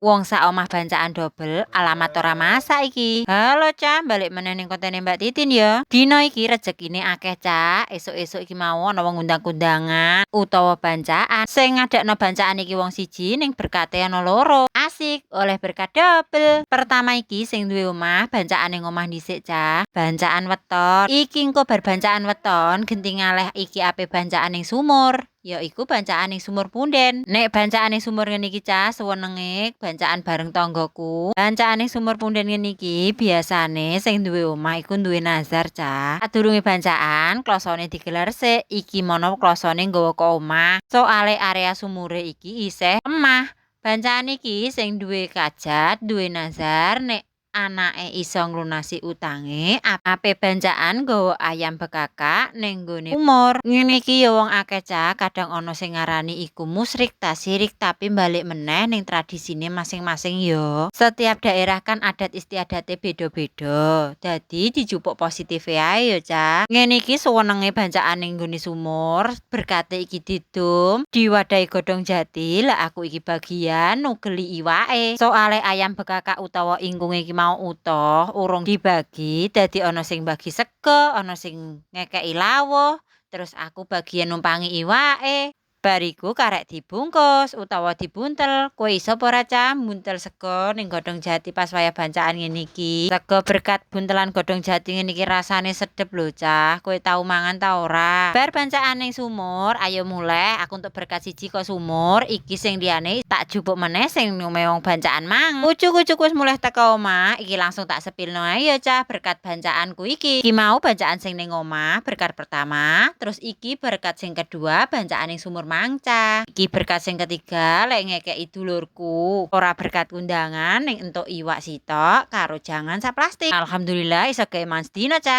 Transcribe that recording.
Wong sak omah bancaan dobel, alamat ora masak iki. Halo, Cah, balik meneh ning kontene Mbak Titin ya. Dino iki rezekine akeh, Cah. Esuk-esuk iki mau ana wong ngundang kondangan utawa bancaan. Sing ngadakno bancaan iki wong siji, ning berkate ana loro. Asik, oleh berkat dobel. Pertama iki sing duwe omah bancaan ning omah dhisik, Cah. Bancaan weton. Iki engko bar bancaan weton, genti ngaleh iki ape bancaan ning sumur. Ya iku bancaan ning sumur punden. Nek bancaan ning sumur ngene iki, Cah, suwenenge bancaan bareng tanggaku. Bancaan ning sumur punden ngene iki biasane sing duwe omah iku duwe nazar, Cah. Sadurunge bancaan, klosone digelar sik. Iki mono klosone nggawa ke omah. Soale area sumure iki isih lemah. Bancaan iki sing duwe kajat, duwe nazar nek anake iso nglunasi utange, ape bancaan nggawa ayam bekakak ning nggone sumur. Ngene iki ya wong akeh, Cah, kadang ana sing ngarani iku musyrik ta sirik, tapi balik meneh ning tradisine masing-masing ya. Setiap daerah kan adat istiadate beda-beda. Dadi dijupuk positife ae ya, Cah. Ngene iki suwenenge bancaan ning nggone sumur, berkate iki didum, diwadahi godhong jati, lah aku iki bagian nugeli iwake. Soale ayam bekakak utawa ingkunge iki mau utuh, urung dibagi, dadi ana sing bagi sego, ana sing ngekeki lawuh, terus aku bagian numpangi iwake. Bar iku karek dibungkus utawa dibuntel. Kowe iso apa ora, Cah, mbuntel sego ning godhong jati pas wayah bancaan ngene iki? Sego berkat buntelan godhong jati ngene iki rasane sedep lho, Cah. Kowe tau mangan ta ora? Bar bancaan ning sumur, ayo muleh. Aku entuk berkat siji kok sumur, iki sing liyane tak jupuk meneh sing omahe wong bancaan mang. Ujug-ujug wis mulih teko omah, iki langsung tak spillno ae ya, Cah, berkat bancaanku iki. Iki mau bancaan sing ning omah, berkat pertama, terus iki berkat sing kedua, bancaan ning sumur mang, Cah. Iki berkat sing ketiga lek ngekeki dulurku. Ora berkat undangan, ning entuk iwak sitok karo jangan sak plastik. Alhamdulillah iso gawe mangan sedina, Cah.